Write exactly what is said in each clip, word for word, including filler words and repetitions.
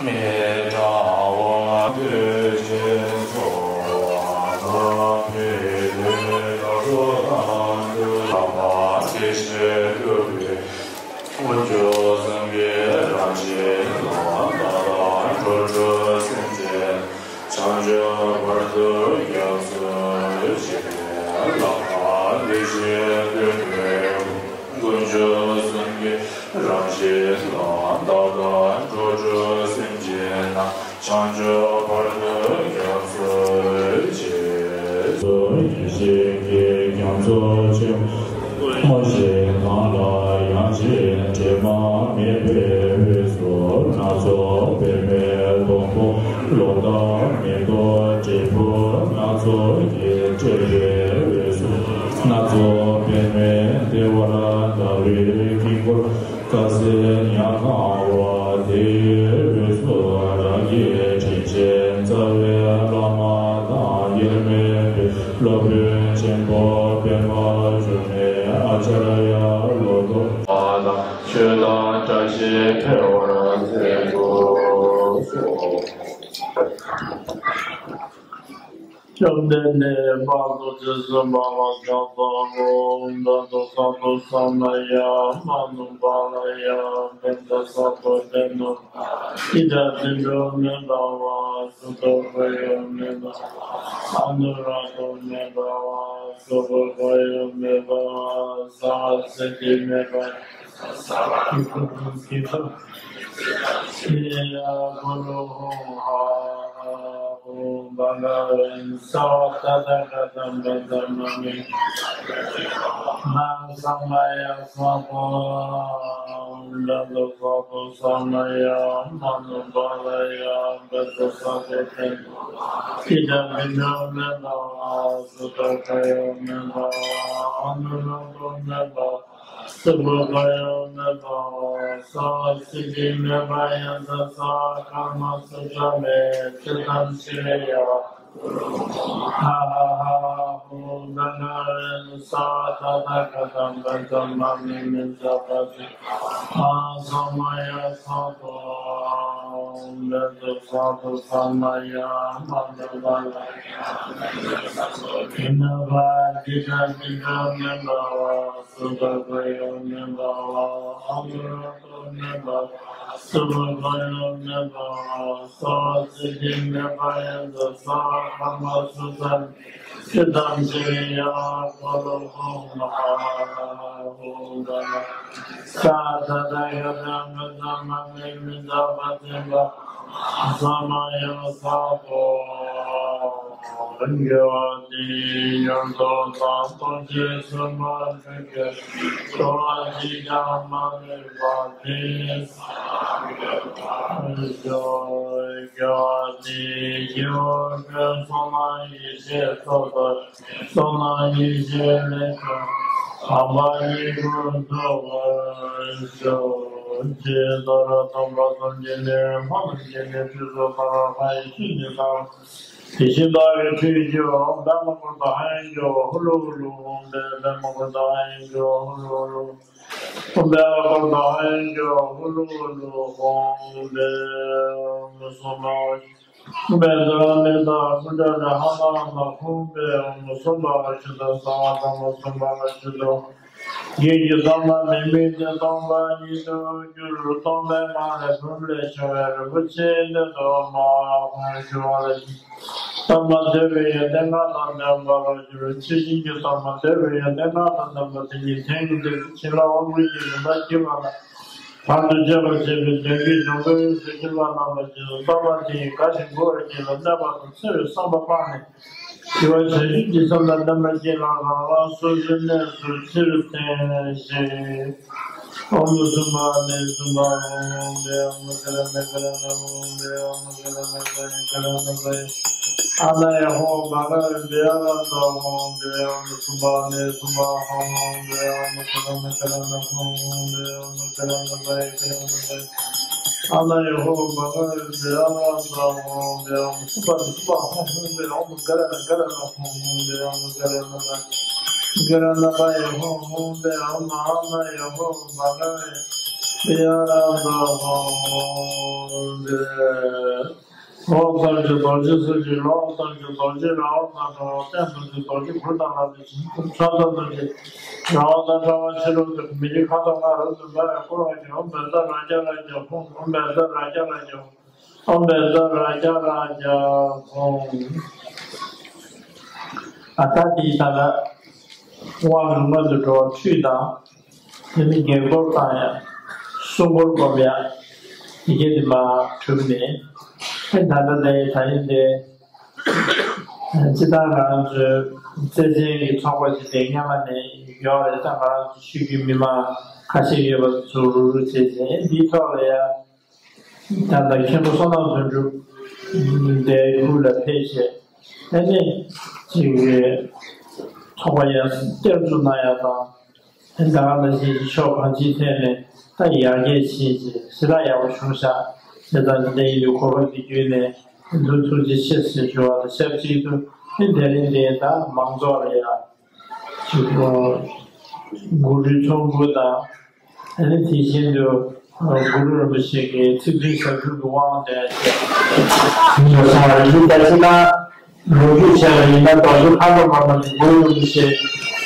མི་གྲངས་འོ་དུས་ཆེན་ཚོགས་པ་དང་འཕེལ་རྒྱས་ལ་སོགས་དང་དུ་ལྷག་པ་དེ་བཞིན་གྱུར་པའི་དཀོན་མཆོག་གསུམ་གྱི་རང་བཞིན་ལ་བདག་དང་འགྲོ་དྲུག་སེམས་ཅན་བྱང་ཆུབ་བར་དུ་སྐྱབས་སུ་མཆི། ལྷག་པ་དེ་བཞིན་གྱུར་པའི་དཀོན་མཆོག་གསུམ་གྱི་རང་བཞིན་ལ་བདག་དང་འགྲོ་དྲུག་སེམས་ཅན་རྣམས་བྱང་ཆུབ་བར་དུ་སྐྱབས་སུ་མཆི། ཡེ་ཤེས་ཀྱི་རྒྱ་མཚོ་ཆེན་པོ་ཞིག་གང་ལ་ཡང་ཞིག་དྲི་མ་མེད་པའི་འོད་ཟེར་སྣ་ཚོགས་པདྨའི་སྡོང་པོ་ལོ་འདབ་མེ་ཏོག་འབྲས་བུ་སྣ་ཚོགས་ཀྱིས་སྤྲས་པའི་འོད་ཟེར་སྣ་ཚོགས་པདྨའི་ལྟེ་བར་ཟླ་བའི་དཀྱིལ་འཁོར་དཀར་གསལ་ཉ་གང་བ་དེའི་འོད་ཟེར་རང་གི་དྲིན་ཅན་རྩ་བའི་བླ་མ་དང་དབྱེར་མེད་པའི་སློབ་དཔོན་ཆེན་པོ་པདྨ་འབྱུང་གནས་ཨཱ་ཙརྱ་ལོ་ཏོག་པ་དང་ཆོས་དང་བཀྲ་ཤིས་འཕེལ་བར་མཛད་དུ་གསོལ། བཅོམ་ལྡན་འདས་དཔལ་རྡོ་རྗེ་སེམས་དཔའ་ལ་ཕྱག་འཚལ་ལོ། བཛྲ་ཏོ་ས་ཏོ་ས་མ་ཡ་མ་ནུ་པཱ་ལ་ཡ། བཛྲ་ས་ཏོ་བཛྲ་ནུ་པཱ་ལ་ཡ། ཏཱིཿ་ཛ་ཏིཿ་ཛོ་མེ་བྷ་ཝ། སུ་ཏོ་བྷ་ཡོ་མེ་བྷ་ཝ། ཨ་ནུ་རཱ་དོ་མེ་བྷ་ཝ། སུ་ཁོ་བྷ་ཡོ་མེ་བྷ་ཝ། སྭ་བ་སི་ཏི་མེ་བྷ་ཝ། ཤི་ཁ་ཤི་ཁ་ཤི་ཡ་གུ་རུ་ཧཱུྃ་ཧཱ་ཧཱ་ཧཱུྃ་བྷ་ག་ཝན་སྭ་ཏ་ཐཱ་ག་ཏཾ་བཛྲ་མ་ཎི་མ་ས་མ་ཡ་སྭ་ཏོ། བཛྲ་ཏོ་ས་ཏོ་ས་མ་ཡ་མ་ནུ་པཱ་ལ་ཡ། བཛྲ་ས་ཏོ་ཏེ་ཏཱིཿ་ཛ་ཏིཿ་ཛོ་མེ་བྷ་ཝ། སུ་ཏོ་བྷ་ཡོ་མེ་བྷ་ཝ། ཨ་ནུ་རཱ་དོ་མེ་བྷ་ཝ། སུ་ཁོ་བྷ་ཡོ་མེ་བྷ་ཝ། སྭ་བ་སི་ཏི་མེ་བྷ་ཡ་ཛ་སྭ་ཀ་མ་སུ་ཏྲ་མེ་ཙི་ཏཾ་ཤྲི་ཡ་གུ་རུ་ཧཱུྃ་ཧཱ་ཧཱ་ཧཱུྃ་བྷ་ག་ཝན་སྭ་ཏ་ཐཱ་ག་ཏཾ་བཛྲ་མ་ཎི་མཉྫ་པ་ཏི་མ་ཧཱ་ས་མ་ཡ་སྭ་ཏོ། བཛྲ་ཏོ་ས་ཏོ་ས་མ་ཡ་མ་ནུ་པཱ་ལ་ཡ། ཨ་ནུ་རཱ་དོ་མེ་བྷ་ཝ། སུ་ཏོ་བྷ་ཡོ་མེ་བྷ་ཝ། ཨ་ནུ་རཱ་དོ་མེ་བྷ་ཝ། སུ་ཁོ་བྷ་ཡོ་མེ་བྷ་ཝ། སྭ་བ་སི་ཏི་མེ་བྷ་ཡ་ཛ་སྭ་ཀ་མ་སུ་ཏྲ་མེ་ཙི་ཏཾ་ཤྲི་ཡ་གུ་རུ་ཧཱུྃ་ཧཱུྃ་བྷ་ཝ། སྭ་ཏ་ཐཱ་ག་ཏཾ་བཛྲ་མ་ཎི་མཉྫ་པ་ཏི་མ་ཧཱ་ས་མ་ཡ་སྭ་ཏོ། དགེ་བ་འདི་ཡིས་མྱུར་དུ་བདག་ཐམས་ཅད་གསོན་པར་གྱུར་ཅིག། འགྲོ་བ་གཅིག་ཀྱང་མ་ལུས་པ་དེའི་སར་གྱུར་པར་ཤོག། དགེ་བ་འདི་ཡིས་སྐྱེ་བོ་ཀུན་བསོད་ནམས་ཡེ་ཤེས་ཚོགས་སུ། བསོད་ནམས་ཡེ་ཤེས་ལས་བྱུང་བའི་དམ་པ་ཉིད་ཀུན་ཐོབ་པར་ཤོག། ཇི་ལྟར་དམ་པ་ཐམས་ཅད་ནི་ལྷ་རྣམས་ཀྱི་ནི་ཁྲུས་གསོལ་ལྟར་ལྷ་ཡི་ཆོས་ཉིད་ལྟར། དེ་བཞིན་བདག་གིས་ཁྲུས་ཀྱི་འོག་པདྨ་བཀུར་སྟི་ཧ་ཡང་གི་འོག་ཧུ་ལུ་ཧུ་ལུ་ཧཱུྃ་ཕཊ། པདྨ་བཀུར་སྟི་ཧ་ཡང་གི་འོག་ཧུ་ལུ་ཧུ་ལུ། པདྨ་བཀུར་སྟི་ཧ་ཡང་གི་འོག་ཧུ་ལུ་ཧུ་ལུ་ཧཱུྃ་ཕཊ། ཧཱུྃ་སྭ་མ་ཝ་ཇ། ཧཱུྃ་བཛྲ་མི་ཏྲ་ཧཱུྃ་ཏྲ་ཧ་ན་ན་ཧཱུྃ་ཕཊ། ཧཱུྃ་སྭ་བྷཱ་ཝ་ཤུདྡྷ་སྭ་བྷཱ་ཏཱ་མ་སྭ་བྷཱ་ཝ་ཤུདྡྷ། བགེགས་ཀྱི་དྭངས་མ་མེ་མེ་དེ་སྟོང་པ་ཉིད་དུ་གྱུར། སྟོང་པའི་ངང་ལས་བུམ་ལས་བྱུང་བའི་རིན་པོ་ཆེའི་གནས་སུ་མར་ཧཱུྃ་ཞུ་བ་ལ། དྭངས་མ་འདོད་པའི་ཡོན་ཏན་ལྔ་དང་ལྡན་པར་གྱུར། ཆུ་སྦྱིན་གྱི་དྭངས་མ་འདོད་པའི་ཡོན་ཏན་ལྔ་དང་ལྡན་པ་དེ་ཉིད་དེང་འདིར་བྱིན་རླབས་དབང་བསྐུར་གྱི་རིམ་པ་བགྱིས་པ་ལ། བར་དུ་གཅོད་པར་བྱེད་པའི་གདོན་བགེགས་གཞོམ་པའི་དབྱིངས་སུ་གྱུར་པ་རྣམས་ལ་རྗེས་སུ་བསྟོད་པ་འདི་ཡིས་དགའ་ཞིང་མགུ་བར་བགྱིད་ལ། གནོད་པ་དང་འཚེ་བའི་བསམ་པ་སྤངས་ནས། ཞི་བ་བྱང་ཆུབ་ཀྱི་སེམས་དང་ལྡན་པར་བགྱིད་ལ། རང་རང་སོ་སོའི་གནས་སུ་ཕྱིར་འཐེན་ཞིག། ཨོཾ་སུ་པ་ནི་སུ་པ་ཧཱུྃ་ཧཱུྃ་ཏེ། ཨོཾ་ཀ་ར་ཎ་ཀ་ར་ཎ་ཧཱུྃ་ཧཱུྃ་ཏེ། ཨོཾ་ཀ་ར་ཎ་ཀ་ར་ཎ་ཀ་ར་ཎ་ཧཱུྃ་ཧཱུྃ། ཨ་ན་ཡ་ཧོ་བ་ག་ར་ཏེ་ཡ་ར་ཏ་ཧཱུྃ་ཧཱུྃ་ཏེ། ཨོཾ་སུ་པ་ནི་སུ་པ་ཧཱུྃ་ཧཱུྃ་ཏེ། ཨོཾ་ཀ་ར་ཎ་ཀ་ར་ཎ་ཧཱུྃ་ཧཱུྃ་ཏེ། ཨོཾ་ཀ་ར་ཎ་ཀ་ར་ཎ་ཀ་ར་ཎ་ཧཱུྃ་ཧཱུྃ། ཨ་ན་ཡ་ཧོ་བ་ག་ར་ཏེ་ཡ་ར་ཏ་ཧཱུྃ་ཧཱུྃ་ཏེ། ཨོཾ་སུ་པ་ནི་སུ་པ་ཧཱུྃ་ཧཱུྃ་ཏེ། ཨོཾ་ག་ར་ཎ་ཀ་ར་ཎ་ཧཱུྃ་ཧཱུྃ་ཏེ། ཨོཾ་ག་ར་ཎ་ཀ་ར་ཎ་ཀ་ར་ཎ་ཧཱུྃ་ཧཱུྃ་ཏེ། ཨོཾ་ཨ་ན་ཡ་ཧོ་བ་ག་ར་ཏེ་ཡ་ར་ཏ་ཧཱུྃ་ཧཱུྃ་ཏེ། འོག་ཙམ་གྱི་རྡོ་རྗེ་གསུམ་གྱི་ལོགས་ཙམ་གྱི་རྡོ་རྗེ་ར་བ་དང་འདྲ་བ། སྟེང་ཙམ་གྱི་རྡོ་རྗེ་གུར་དང་ལྡན་པའི་ཕྱིར། ཕྱོགས་མཚམས་ཙམ་གྱི་ར་བ་དང་འདྲ་བ། ཕྱི་རོལ་དུ་མི་རིགས་ཁ་དོག་ལྔ་རབ་ཏུ་འབར་བས་བསྐོར་བར་གྱུར། ཨོཾ་བཛྲ་རཀྵ་རཀྵ་ཧཱུྃ། ཨོཾ་བཛྲ་རཀྵ་རཀྵ་ཧཱུྃ། ཨོཾ་བཛྲ་རཀྵ་རཀྵ་ཧཱུྃ། ཨ་ད་དེའི་ད་ལ་དབང་ལུང་ལྔ་དུ་འགྲོ་བ་ཁྲུས་དང་། དེ་ནི་བགེགས་སྐོར་བཏང་ཡ། སྲུང་འཁོར་སྒོམ་ཡ། དེ་གས་དེ་མ་གྲུབ་ནས། ཨེ་ད་ལྟ་དེ་ད་རིང་དེ་སྤྱི་བཏང་ང་རང་ཚོའི་བརྩེ་ཆེན་གྱི་ཚོགས་པ་ཞིག་དེ་སྔ་མ་ནས་ཡོད་རེད། ད་ང་རང་ཚོ་ཆོས་བརྒྱུད་མི་མང་ཁ་ཤས་ཡོད་པ་ཚོ་རུག་རུག་བྱས་བྱས་འདིའི་ཐོག་ལ་ཡ། ད་ལྟ་མཁན་པོ་བསོད་ནམས་དོན་གྲུབ་དེ་གུ་ལ་ཕེབས་བྱས། ཨ་ནི་ཅིག་ཚོགས་པ་ཡར་བསྐྱར་བཙུགས་གནང་ཡ་དང་། ད་ག་ནང་བཞིན་ཕྱོགས་གང་ཅིའི་ཐད་ནས་ད་ཡར་རྒྱས་ཕྱིན་ཅིང་ཞེ་དྲག་ཡག་པོ་བྱུང་ཤག་ཅེས་དང་འདི་ཡིན་དུས་གོ་སྐབས་འདི་བརྒྱུད་ནས་ཐུགས་རྗེ་ཆེ་ཞེས་ཞུ་བ་དང་ཆབས་ཅིག་ཏུ་དེ་རིང་འདི་ད་མང་ཚོགས་ལ་ཡང་ཅིག་གུ་རུའི་ཚོགས་འཁོར་དང་། ཨ་ནི་དེ་བཞིན་དུ་གུ་རུ་རིན་པོ་ཆེ་གི་ཚིག་བདུན་ཞབས་ཀྱུ་གི་དབང་དེ་ཞེས་གསུངས་པ་རེད། ད་ཅི་ན་ལོ་རྒྱུས་བྱས་པ་ཡིན་ན་རྡོ་རྗེ་ཕག་མོ་མ་ནང་གི་གུ་རུ་རིན་པོ་ཆེ་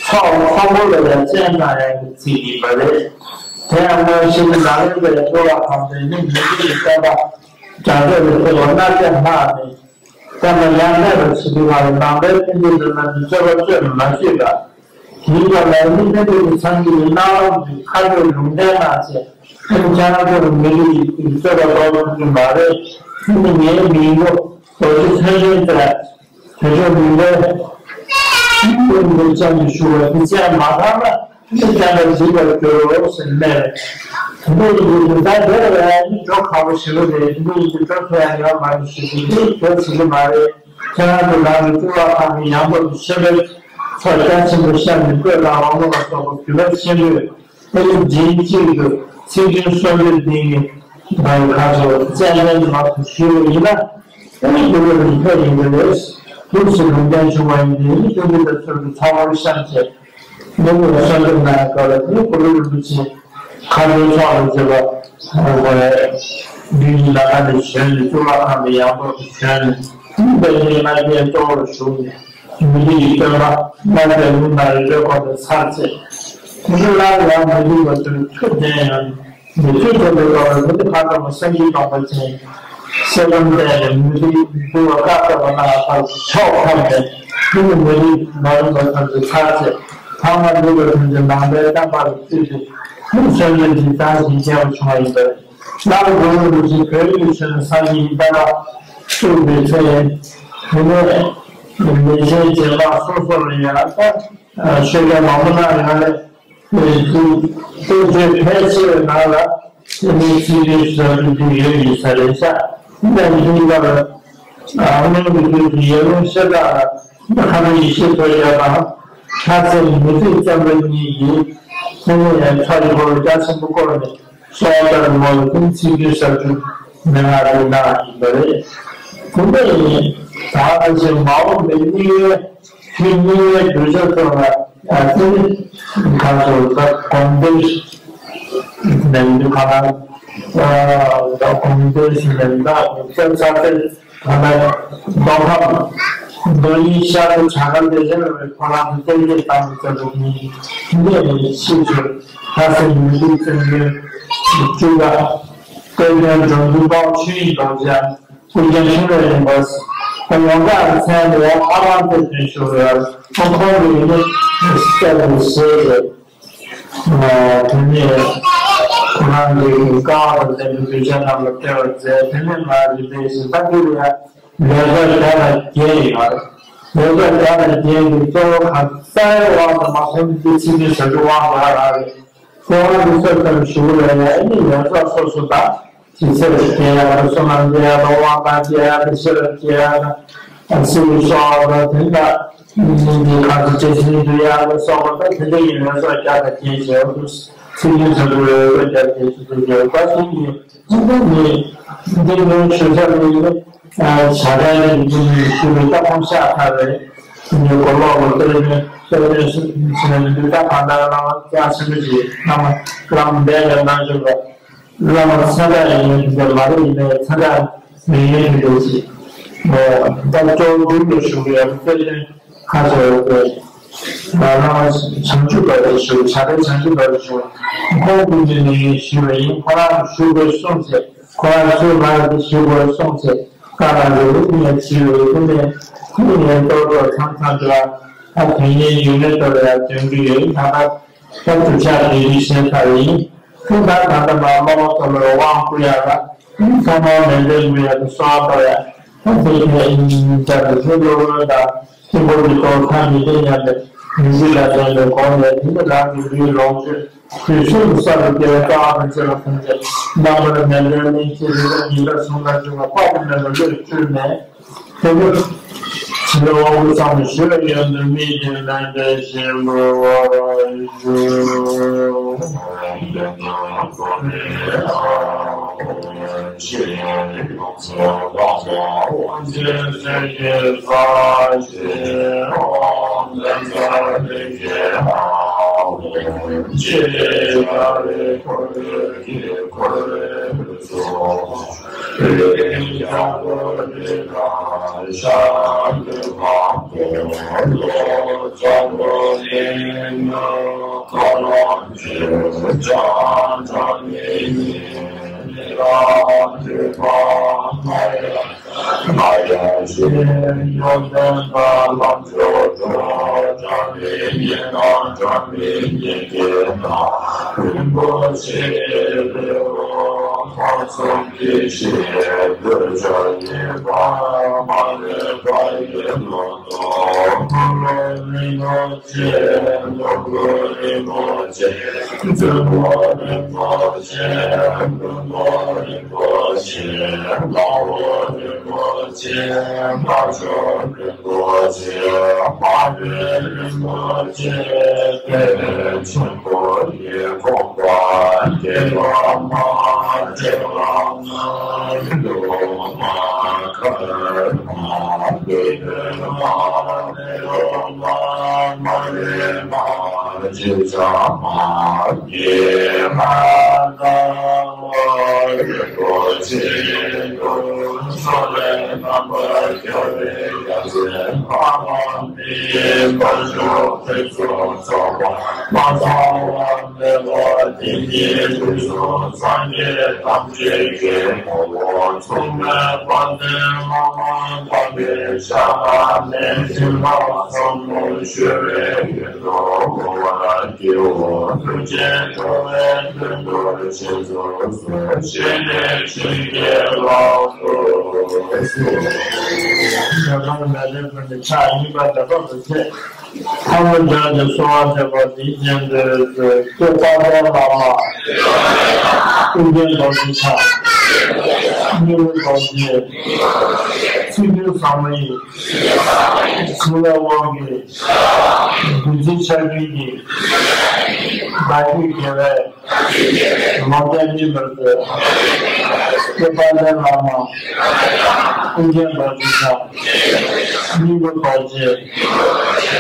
ཚོགས་ཚོགས་འཁོར་ལ་ཡང་སྤྱན་དྲངས་ཡག་གི་ཚིག་ཡིན་པ་རེད། དེ་ཡང་སྔོན་ཆད་ནཱ་ལེནྡྲའི་གཙུག་ལག་ཁང་དུ་ནི་མི་འདི་ཡི་བསྟན་པ་རྒྱ་མཚོ་ལས་འཕེལ་བ་སྣར་ཐིག་ལྷག་ནས། བསྟན་པ་ཡར་འཕེལ་བར་བྱེད་དུས་ལ་ནང་པའི་ཕན་བདེ་འདོད་ན་མི་རྩོད་པ་རྩོད་མ་བཅུག་པ། དེའི་སྐབས་ལ་ནི་ཕན་བདེ་གི་ཚང་གི་གནང་ལམ་གྱི་ཁ་རྩོད་ལུང་བསྟན་གནང་བྱས། ཨ་ནི་ཁྱེད་རང་ཚོ་ལ་མི་རིགས་ཀྱི་རྩོད་པ་འགོག་ཐུབ་ཀྱི་མ་རེད། ཨ་ནི་ངའི་མིང་པོ་རྡོ་རྗེ་མཚན་ལྡན་ཟེར། དེ་ཚོ་མི་འདྲ་ཀུན་ཏུ་ཅན་གྱི་ཞུ་བ་དེ་ཅན་མ་ཐག་ན་ནི་བསྟན་པ་འཇིག་པར་འགྱུར་རོ་ཟེར་སྨྲས། དེ་འདྲ་ཡིན་དུས་ད་དེ་ལ་ཡང་ནི་འགྲོ་ཁག་པོ་ཞེ་པོ་རེད། དེ་འདྲ་ཡིན་དུས་འགྲོ་ཐུབ་ཡ་ཡོད་མ་རེད་ཞུ་དུས་འདི་འགྲོ་ཚུགས་ཀྱི་མ་རེད། ཁྱེད་རང་ཚོ་ནང་གི་གཙུག་ལག་ཁང་གི་ཡང་འབབ་ཏུ་ཆེན་པོའི་ཚོགས་རྒྱ་ཆེན་པོ་ཤར་ནས་བཀོད་དང་འོག་མོ་ལ་སོགས་པ་གུས་པ་ཆེན་པོས་ཨ་ནི་མགྲིན་གཅིག་ཏུ་ཚིག་བདུན་གསོལ་འདེབས་འདི་ནི་ང་ཡི་ཁ་ཕྱོགས་ཙན་དན་མ་དུ་ཞུས་པ་ཡིན་ན། ཨ་ནི་གུ་རུ་ལ་ཕེབས་ཡོང་གི་རེད། ལུགས་སུ་ལུང་བསྟན་བྱུང་བ་ཡིན་དུས་ནི་ཀུན་གྱིས་ད་ཚུལ་དུ་ཚང་བར་བཤམས་བྱས། འདི་ནི་གསོལ་འདེབས་གནང་བའི་སྐབས་ལ་དེ་ནི་གུ་རུ་རིན་པོ་ཆེ་ཁ་ཚོན་ཚོགས་ལ་མཛད་པ་དགོས་རེད། བདུན་གྱི་ལ་ཁ་ནས་བྱོན་ནས་གཙུག་ལག་ཁང་དུ་ཡང་འབབ་ཏུ་བྱོན་ནས་དཔལ་ལྡན་ལྔ་བརྒྱའི་གཙོ་བོར་བཞུགས་ནས་མུ་སྟེགས་ཀྱི་སྟོན་པ་ལྔ་བརྒྱ་ལུང་དང་རི་རབ་བསྐོར་ནས་ཚར་བཅད། དེ་ཚོ་སླར་ཡང་མུ་སྟེགས་པ་ཚོའི་མཐུ་ལྡན་ཡང་མི་མཐུ་ཐོབ་པའི་སྐབས་ལ་དེ་ནི་ཕ་དམ་པ་སངས་རྒྱས་གདོང་པ་ཅན། གསེར་སྒམ་བསྟན་ནས་མུ་སྟེགས་འདུལ་བ་བཀའ་སྩལ་པ་ན་ཕར་ཕྱོགས་ཁམས་ནས་དེ་ནི་མུ་སྟེགས་མ་རུངས་པ་ཐམས་ཅད་ཚར་བཅད། ཕ་མ་ལུས་པ་ཐམས་ཅད་ནང་པའི་བསྟན་པ་ལ་བཏུད་དེ་ནི་གསོལ་འདེབས་ཀྱི་གདངས་ཤིང་མཇལ་བར་བྱུང་བ་ཡིན་པ་རེད། སླར་གུ་རུ་རིན་པོ་ཆེ་བོད་ཡུལ་ཕྱིན་ནས་སངས་རྒྱས་ཀྱི་བསྟན་པ་བཙུགས་པའི་ཚེ། དེ་ནས་ལས་ཅན་རྗེ་འབངས་སོ་སོ་ལ་ཡང་ད་ཆོས་སྐད་མང་པོ་གནང་ཡོད་རེད། དེ་དེ་ཚོའི་ཕལ་ཆེ་བའི་ནང་ལ་དེ་ནས་ཚིག་བདུན་ཞབས་ཀྱུ་འདི་ཡོད་ཡིན་ས་རེད་ཤག་འདི་ལ་ཡིན་པར་སྔོན་གྱི་དུས་སུ་ཡར་ཀླུང་ཤེལ་བྲག་ལ་མཁའ་འགྲོ་ཡེ་ཤེས་མཚོ་རྒྱལ་དང་ལྷ་སྲས་མུ་སྟེགས་བཙན་པོ་གཉིས་ཀྱིས་དེ་ནས་ཕྱག་གི་འཁོར་ལོ་རྒྱ་ཆེན་པོ་བསྐོར་ནས། གསོལ་བ་བཏབ་པའི་འོག་ལ་ཀུན་ཚིག་བདུན་ཞབས་ཀྱུ་མན་ངག་འདི་གནང་བ་ཡིན་པ་རེད། དེ་ནས་ད་ལྟ་བཞིན་མ་འོངས་པའི་སྙིགས་མའི་དུས་སྙིགས་མའི་གདུལ་བྱ་ཚོ་ལ་ཡང་དེ་ནི་གང་ཚོ་ད་དགོངས་གཏེར་ནས་འདི་ག་ལ་ད་དགོངས་གཏེར་ཞིག་ནས་ད་གཏེར་ཚ་གཏེར་ད་ལ་མདོ་ཁམས་མདོ་དབྱིངས་ཤར་དུ་བྱ་དཀར་ལྡེ་བྱང་རེ་ཁོ་རང་གི་གཏེར་རྒྱས་བཏང་གི་ཚར་དུ་ནི་འདི་ནས་ཕྱིས་སུ་ལྷ་སྲས་མུ་སྟེགས་བཙན་པོའི་བཅུ་པ། དཔལ་ལྡན་འབྲོམ་སྟོན་པ་ཆོས་དབྱིངས་རྡོ་རྗེའམ་ཨོ་རྒྱན་འཕྲིན་ལས་རིམ་པ། ད་ཡོངས་གྲགས་ཀྱི་མཚན་ལ་ཡང་ཨ་ལགས་ཚེ་བརྟན་ཞུ་བའི་ཨ་ཁོང་གིས་ནི་སྐྱབས་སུ་མཆི་ཞེས། དེ་ནས་ཁོ་རང་གིས་དཀའ་བ་དང་ལྡན་པའི་གདུལ་བྱ་རྣམས་ལ་སྟེར་བར་མཛད། དེ་ནས་མར་རིམ་པས་ཤིང་རྟ་འདི་ལ་ཡང་ལེགས་སྦྱར་བརྒྱ་དང་བརྒྱད་ཡོད་རེད། ལེགས་སྦྱར་བརྒྱ་དང་བརྒྱད་ཀྱི་གཙོ་བོ་གང་རྩ་བའི་དབང་དུ་མ་སོང་གི་ཚིག་བདུན་ཞབས་ཀྱུ་དབང་དུ་ཨ་རག་རེད། དེ་བ་དེ་ཚོ་ཙམ་ཞུ་གི་རེད་ཡ། ཨ་ནི་ཡོངས་གྲགས་སོ་སོ་དང་། ཇི་སྲིད་སྐྱེ་ཡག་གི་བསོད་ནམས་སྐྱེ་ཡག་དང་། དབང་ཐང་སྐྱེ་ཡག་དང་། ཤེས་རབ་སྐྱེ་ཡག་དང་། སྲིད་པའི་སོགས་དང་། དེ་འདྲ་ནི་འདི་གང་དུ་ཇི་སྲིད་འདུ་ཡག་གི་སོགས་པ་དང་། དེ་འདྲ་ཡི་ཡོངས་གྲགས་བརྒྱ་དང་བརྒྱད་ཅེས་འོ་དུ་ཚིག་རྒྱུན་ཚོ་གི་ཡོངས་གྲགས་བརྒྱ་དང་བརྒྱད་ཅེས་འདུ་ཡོད་པ་ཞིག་ཡིན། འདི་ནི་འདི་ནི་ཞུ་ས་ནི་ནི་བྱ་བྲལ་ནི་འདི་ནི་ཞུ་བའི་ལྟ་ཕུང་ཤ་ཁ་རེད། འདི་གོ་ལོག་ལ་སྟོད་ནི་སྟོད་ནི་ཞུ་ནི་འདི་ལྟ་གང་ལྟར་བླ་མ་ཅང་ཆེན་པོ་ཞིག་བླ་མ་བླ་མ་འདས་པའི་རྣལ་འབྱོར་པ། བླ་མ་མཚན་རྟགས་ཡིན་ནའི་དེ་འདྲ་མ་རེད། ཡིན་ནའི་མཚན་རྟགས་མིང་ཡིན་དེ་འདྲ་ཞིག་ད་ཅོག་རྡུལ་དུ་བཞུགས་པའི་དཔེ་སྟོན་ཁ་ཤས་ཡོད་པས། བླ་མ་བྱང་ཆུབ་པ་དེ་ཞུ། བྱ་བྲལ་བྱང་ཆུབ་པ་དེ་ཞུ། ཁོང་ཀུན་གྱིས་ནི་ཞུ་བ་ཡིན། ཁོ་རང་ཞུ་དགོས་གསུངས་ཚེ། ཁོ་རང་ཞུ་མ་དེ་ཞུ་དགོས་གསུངས་ཚེ། བཀའ་ལ་རེ་བ་ནས་ཞུ་བའི་ཀུན་ནས་ཀུན་ནས་གཏོར་གཏོར་ཚང་ཚང་འདྲ། ད་དོན་གཉེར་ཡོད་མེད་ལྟ་བའི་དོན་གྱི་ཡོད་ད་ད། ད་གྲུབ་ཆ་དེ་རིགས་ཤེས་ཚར་ཡིན། ཁྱོད་ད་ད་ལྟ་མ་སློབ་མ་ཚོ་ལ་དབང་བསྐུར་ཡག་ལ། ཚང་མ་མཎྜལ་འབུལ་ཡག་དང་གསོལ་བ་གཏོང་ཡག་ད་དེ་ཁྱེད་ཨིན་ཅག་གི་ལྷོད་ལྷོད་ལྷོད་དང་། ཆེན་པོ་གི་ཐོག་ཐག་མི་བཅད་སྙམ་པའི་ངེས་ཤེས་ལ་བརྟེན་པའི་སྒོ་ནས། དེ་ནི་རང་གི་ལུས་ལོངས་སྤྱོད་དུས་གསུམ་གསར་དུ་སྐྱེ་བའི་རྩ་བ་དང་བཅས་པ་ཐམས་ཅད་རྣམ་པར་མཎྜལ་སྨིན་བྱེད་རིག་པ་ཉི་ཟླ་གསུམ་ལ་བྱུང་བ་དཔག་ཏུ་མེད་པ་བློས་བཀྲུས་ནས། དེ་ནས་བྱིན་རླབས་དབང་བསྐུར་ཚང་མ་ཞུ་བའི་ཡོན་དུ་དམིགས་ཏེ་ལན་འདེབས་ཤིང་འབུལ་བར་ཞུ། ཕྱག་གཉིས་པ་དེ་ཚོ་དེ་ཚེ། ཐལ་མོ་སྦྱར་ཏེ་གསོལ་བ་འདེབས་པ་འདིའི་རྗེས་ཟློས་མཛོད། སྐྱེས་དཔལ་ལྡན་བླ་མ། ཀུན་མཁྱེན་རྡོ་རྗེ་འཆང་། སྙིང་པོ་རྡོ་རྗེ། ཚིག་བདུན་ཟབ་མོ་ཡི། བྱིན་རླབས་དབང་གིས། བདུད་རྩིའི་ཆར་རྒྱུན་གྱིས། བདག་རྒྱུད་དགེ་བའི། ལོངས་སྤྱོད་སྨིན་པར་མཛོད། སྐྱེས་དཔལ་ལྡན་བླ་མ། ཀུན་མཁྱེན་རྡོ་རྗེ་འཆང་། སྙིང་པོ་རྡོ་རྗེ།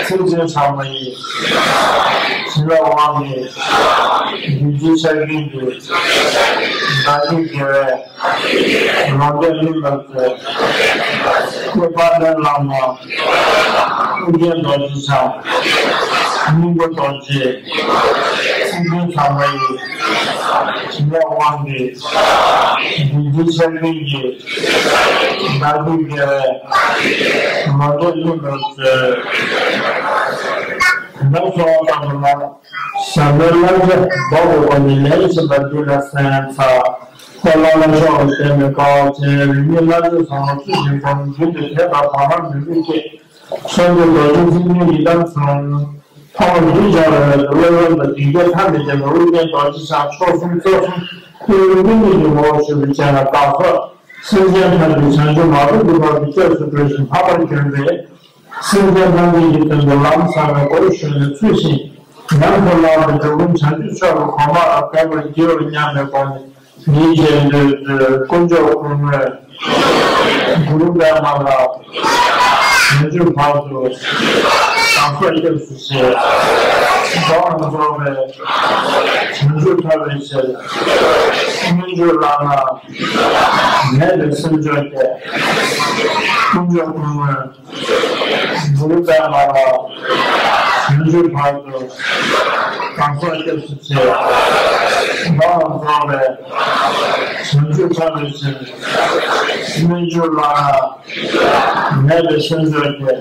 ཚིག་བདུན་ཟབ་མོ་ཡི། བྱིན་རླབས་དབང་གིས། བདུད་རྩིའི་ཆར་རྒྱུན་གྱིས། བདག་རྒྱུད་དགེ་བའི། ལོངས་སྤྱོད་སྨིན་པར་མཛོད། སྐྱེས་དཔལ་ལྡན་བླ་མ། ཀུན་མཁྱེན་རྡོ་རྗེ་འཆང་། སྙིང་པོ་རྡོ་རྗེ། ཚིག་བདུན་ཟབ་མོ་ཡི། བྱིན་རླབས་དབང་གིས། བདུད་རྩིའི་ཆར་རྒྱུན་གྱིས། བདག་རྒྱུད་དགེ་བའི། ལོངས་སྤྱོད་སྨིན་པར་མཛོད། ལགས་སོ། ད་བུ་ལ། ཞྭ་མོའི་བླ་མཆོད་བདག་གི་སྒོ་ནས་ལེགས་ཤིང་བར་འདི་ལ་གསན་ཚར། ད་བླ་མ་མཆོག་གི་སྟེང་ནས་དཀའ་བ་སྤྱད། རིང་མིན་བླ་མཆོད་ཚང་མ་ཚུལ་བཞིན་སྒོམ། རྒྱུན་དུ་དད་པ་བག་མ་མུན་པའི་སྐྱེས། གསོན་པོ་རྡོ་རྗེ་འཛིན་གྲྭའི་ཡི་དམ་ཚང་། ཐོག་མར་གདུལ་བྱ་བའི་བློ་ཡོན་དང་སྡིག་སྒྲིབ་མཐའ་མི་འདས་པ་ཨོ་རྒྱན་རྡོ་རྗེ་འཆང་མཆོག་གསུམ་གཙོ་གསུམ་ཀུན་འདུས་ཀྱི་ངོ་བོ་ཞུ་བའི་ཆེད་ལ་བདག་སོགས་སེམས་ཅན་ཐམས་ཅད་བྱང་ཆུབ་མ་ཐོབ་ཀྱི་བར་དུ་སྐྱབས་སུ་འགྲོ་ཞིང་འཕགས་པར་གྱུར་པའི་སེམས་ཅན་ཐམས་ཅད་ཀྱི་དོན་དུ་ལམ་བཟང་བའི་སྒོར་ཞུགས་ནས་ཚུལ་བཞིན་ཉམས་སུ་བླངས་ཏེ་འགྲོ་ཀུན་བྱང་ཆུབ་མཆོག་གི་གོ་འཕང་ལ་འགོད་པར་བགྱིའོ་སྙམ་པའི་སྒོ་ནས། ཡིད་ཀྱིས་འདུད་དཀོན་མཆོག་ཀུན་དངོས། གུ་རུ་པདྨ་ལ། བྱང་ཆུབ་བར་དུ། བདག་སོགས་སྐྱབས་སུ་མཆི། བདག་རྣམས་རྫོགས་པའི། བྱང་ཆུབ་ཐོབ་པའི་ཕྱིར། སྨོན་འཇུག་བླ་ན། མེད་པའི་སེམས་མཆོག་བསྐྱེད། དཀོན་མཆོག་ཀུན་དངོས། གུ་རུ་པདྨ་ལ། བྱང་ཆུབ་བར་དུ། བདག་སོགས་སྐྱབས་སུ་མཆི། བདག་རྣམས་རྫོགས་པའི། བྱང་ཆུབ་ཐོབ་པའི་ཕྱིར། སྨོན་འཇུག་བླ་ན། མེད་པའི་སེམས་མཆོག་བསྐྱེད།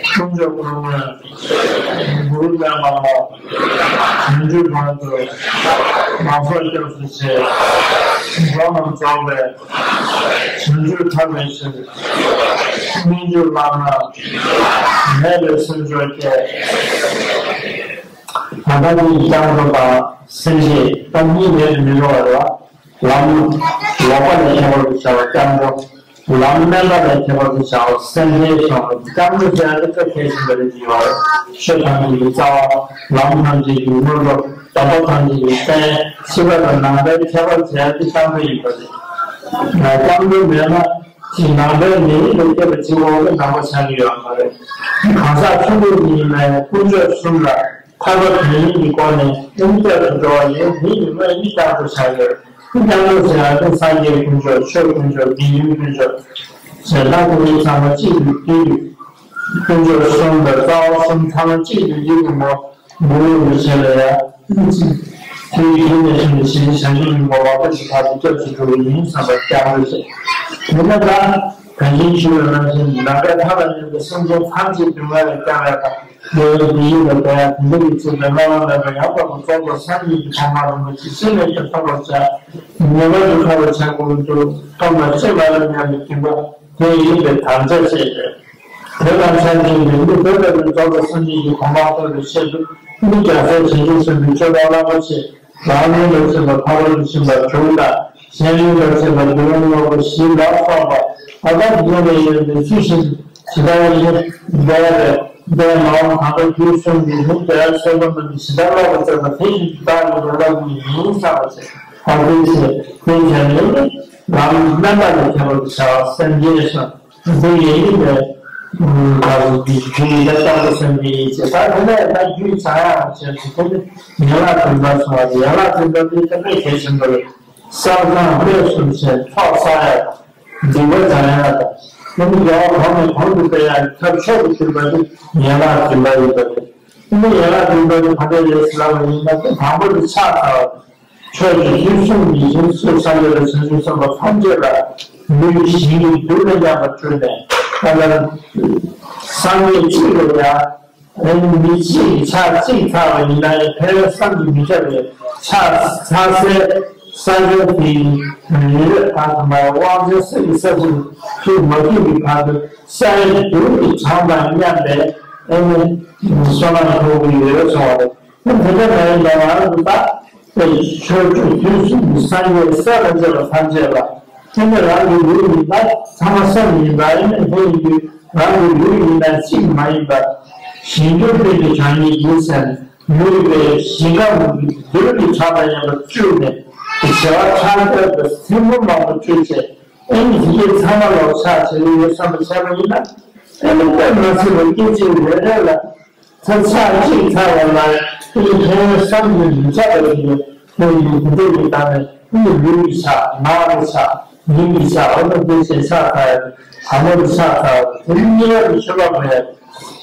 དཀོན་མཆོག་ཀུན་དངོས། གུ་རུ་པདྨ་ལ། བྱང་ཆུབ་བར་དུ། བདག་སོགས་སྐྱབས་སུ་མཆི། བདག་རྣམས་རྫོགས་པའི། བྱང་ཆུབ་ཐོབ་པའི་ཕྱིར། སྨོན་འཇུག་བླ་ན། མེད་པའི་སེམས་མཆོག་བསྐྱེད། ད་ལྟ་འདི་སྐྱབས་འགྲོ་དང་སེམས་བསྐྱེད་ད་གཉིས་མེད་དུ་མི་འགྲོ་བ་རེད་བ། ལམ་ལོག་པ་ལས་ཁྱད་པར་དུ་བྱ་བ་སྐྱབས་འགྲོ། ལམ་དམན་པ་ལས་ཁྱད་པར་དུ་བྱ་བ་སེམས་བསྐྱེད་སོགས་སྐྱབས་འགྲོ་ཟེར་ཡ་དེ་སྐབས་ཐེག་ཆེན་པོ་རེད་ཅེས་པ་རེད། ཆོས་ཐམས་ཅད་ཀྱི་རྩ་བ། ལམ་ཐམས་ཅད་ཀྱི་སྔོན་འགྲོ། སྡོམ་པ་ཐམས་ཅད་ཀྱི་རྟེན། ཕྱི་པ་དང་ནང་པའི་ཁྱད་པར་བྱེད་ཡ་དེ་སྐྱབས་འགྲོ་ཡིན་པ་རེད། སྐྱབས་འགྲོ་མེད་ན། ཅིག་ནང་པའི་ནད་རིགས་ལས་སྐྱེས་པ་གཅིག་པོ་གི་ནང་པ་ཆགས་ཀྱི་ཡོད་མ་རེད། གང་ཟག་ཆུང་ངུ་ཡིན་ནའི་དཀོན་མཆོག་གསུམ་ལ་ཐར་པ་དོན་གཉེར་གྱི་སྒོ་ནས་སྙིང་གཏིང་དུ་འགྲོ་བ་ཡིན་ན་མི་ཡི་དངོས་གཉིད་སྐྱབས་འགྲོ་ཆགས་ཡོད། སྐྱབས་འགྲོ་ཟེར་ཡ་དེ་སངས་རྒྱས་དཀོན་མཆོག་ཆོས་དཀོན་མཆོག་དགེ་འདུན་དཀོན་མཆོག་ཟེར་ན་དེ་ཚང་མ་གཅིག་ཏུ་བསྡུས། དཀོན་མཆོག་གསུམ་དང་རྩ་བ་གསུམ་ཚང་མ་གཅིག་ཏུ་བསྡུས་ནས་མོ། འགྲོ་བའི་རིན་ཆེན་ལ་ཡང་། དེའི་རྒྱུད་ནས་བྱུང་བའི་ཞིང་བྱང་ཆུབ་ཀྱི་མོས་པ་ཀུན་གྱི་བར་དུ་སྐྱབས་སུ་འགྲོ་བའི་ཡིན་བསམ་པ་སྐྱབས་འགྲོ་བྱེད། དེ་ནས་ད་གང་ཞིག་ཞུ་བའི་རང་བཞིན་ནམ་མཁའི་མཐའ་ལ་གནས་པའི་སེམས་ཅན་ཐམས་ཅད་སྡུག་བསྔལ་ལས་སྐྱོབ་པ་དང་འགྲོ་བའི་བདེ་ཡིད་ལ་འགོད་ཡ་དེ་འདྲ་གི་ཚུལ་དུ་སླར་མ་མེད་པ་ཡང་དག་པར་རྫོགས་པར་སངས་རྒྱས་ཀྱི་གོ་འཕང་རིན་པོ་ཆེ་ཕྱིར་མེད་དུ་ཐོབ་པར་བྱ། ཉེས་པ་དེ་ཐོབ་པར་བྱ་དགོས་འདུག་ཐོབ་ན་ཅི་མ་རུང་སྙམ་པའི་སྦྱིན་པ་དེ་ཡིན་པའི་དམ་བཅའ་བཅས་ཏེ། དེ་དང་ཆ་འདྲིས་ནས་མི་དེ་ལྟ་བུའི་རྫོགས་པའི་སངས་རྒྱས་ཀྱི་གོ་འཕང་ཐོབ་པའི་ཆེད་དུ་མི་རྒྱལ་སྲས་བྱང་ཆུབ་སེམས་དཔའི་སྤྱོད་པ་རླབས་པོ་ཆེ་རང་ལུས་ལ་བརྩོན་པ་ཕ་རོལ་ཏུ་ཕྱིན་པ་དྲུག་དང་གཞན་ལུས་ལ་བརྩོན་པ་སྡེ་སྣོད་དངོས་པོ་བཞི་ལ་སོགས་པ་ཨ་ད་དེ་ནས་ཡོད་པའི་ཚུལ་བཞིན་ཇི་ལྟར་ཡིན་འདས་པའི་འདས་མ་འོངས་གང་ག་རྒྱུད་གསུམ་གྱི་ལུགས་དེ་སེམས་པ་རྣམས་ཇི་ལྟར་བསླབ་པ་བརྩོན་པ་དེ་བཞིན་དུ་བདག་གིས་ལུང་བསླབ་ཀྱི་ཡིན་བསམ་པ་བྱས་ཨ་དེ་བྱས་དེ་བྱས་ནས་ནི་ལམ་དམན་པ་ལས་ཁྱད་པར་དུ་བྱ་བ་སེམས་བསྐྱེད་སོགས། འདི་ཡིན་ནི་མེད། ད་འདི་ཡིན་ད་སྐྱབས་འགྲོ་སེམས་བསྐྱེད་ཡིན་ཅེས་ད་དེ་ནས་ད་རྒྱུད་བྱ་ཡག་བྱས་ཚེ་དེ་ནི་ཡན་ལག་བདུན་པ་སོགས་ཡན་ལག་བདུན་པ་འདི་དཔེ་གལ་ཆེན་པོ་རེད། བསགས་སྦྱང་སྨོས་གསུམ་བྱས་ཚོགས་བསགས་ཡག་སྡིག་པ་སྦྱང་ཡག་དང་དེ་ནི་དགེ་བ་གོང་ནས་གོང་དུ་སྤེལ་ཡག་གི་ཐབས་མཆོག་ཏུ་གྱུར་པ་འདི་ཡན་ལག་བདུན་པ་ཡིན་པ་རེད། དེ་ནི་ཡན་ལག་བདུན་པ་འདི་ག་འདྲ་རེད་ཟེར་ལབ་པ་ཡིན་ན་དེ་དང་པོ་འདི་ཕྱག་འཚལ་བ། ཆོས་ཀྱི་དུས་གསུམ་གྱི་ཡིན་ཚུལ་སངས་རྒྱས་དང་བྱང་ཆུབ་སེམས་དཔའ་ཐམས་ཅད་ལ་ལུས་ཞིང་གི་རྡུལ་ལས་ཡང་དུ་སྤྲུལ་ནས་ད་ལྟ་སངས་རྒྱས་གཅིག་ལ་ཡང་མི་གཅིག་གི་ཕྱག་གཅིག་འཚལ་བ་ཡིན་ན་ཡང་ཕལ་བའི་བསམ་གྱིས་མི་ཁྱབ་པའི་ཕྱག་འཚལ་སའི་ས་ཆ་དེའི་རི་རབ་དང་དམ་པའི་དབང་ཆེན་ས་ཀྱི་ས་གཞིར་ཐུག་མ་ཐུག་གི་བར་དུ་སའི་རྡུལ་གྱི་གྲངས་དང་མཉམ་པའི་ཨེ་ནི་བསོད་ནམས་ཐོབ་ཀྱི་ཡོད་སོང་བ་རེད། དེ་འདྲ་མ་ཡིན་པ་ང་རང་ཚོ་ད་ཆོས་སྤྱོད་དུས་གསུམ་གྱི་སངས་རྒྱས་སྲས་དང་བཅས་པ་ཐམས་ཅད་ལ་དེ་ནི་རང་གི་ལུས་ཡིན་པ་ཚང་མ་སེམས་ཡིན་པ་ཨེ་ནི་དེ་ཡིན་དུས་རང་གི་ལུས་ཡིན་ན་གཅིག་མ་ཡིན་པ་ཞིང་དུ་སྟོན་གྱི་གྲངས་སྙེད་ཡིན་ཟེར་ནས་ལུས་པའི་ཞིང་ཁམས་རྡུལ་གྱི་གྲངས་དང་མཉམ་པར་བཅུག་ནས་བྱེ་བ་ཕྲག་བརྒྱ་དང་ཚེ་འབུམ་མང་པོ་སྤྲུལ་བྱས་ཨེ་ནི་དེ་གས་ཚང་མ་ལོག་ཆགས་བྱེད་ཀྱི་ཡོད་བསམ་པ་བྱས་པ་ཡིན་ན་ཨེ་ནི་དཔེ་མ་སྲིད་པའི་སྐད་ཅིག་རེ་རེ་ལ། ཚར་ཕྱག་གཅིག་འཚལ་བ་ལ་ཨེ་ནི་ཕན་ཡོན་བསམ་གྱིས་མི་ཁྱབ་པ་ཞིག་ཡོད། དེ་ཡིན་དེ་འདྲ་ཡིན་ད་ནི་ཨེ་ནི་ལུས་ཀྱི་ཕྱག་ངག་གི་ཕྱག་ཡིད་ཀྱི་ཕྱག་འོ་ན་དེ་བཞིན་ཕྱག་འཚལ་ཡ་དང་པོ་གི་ཕྱག་འཚལ་བ་དེ་ནི་གཉིས་པ་གི་མཆོད་པ་འབུལ་ཡ་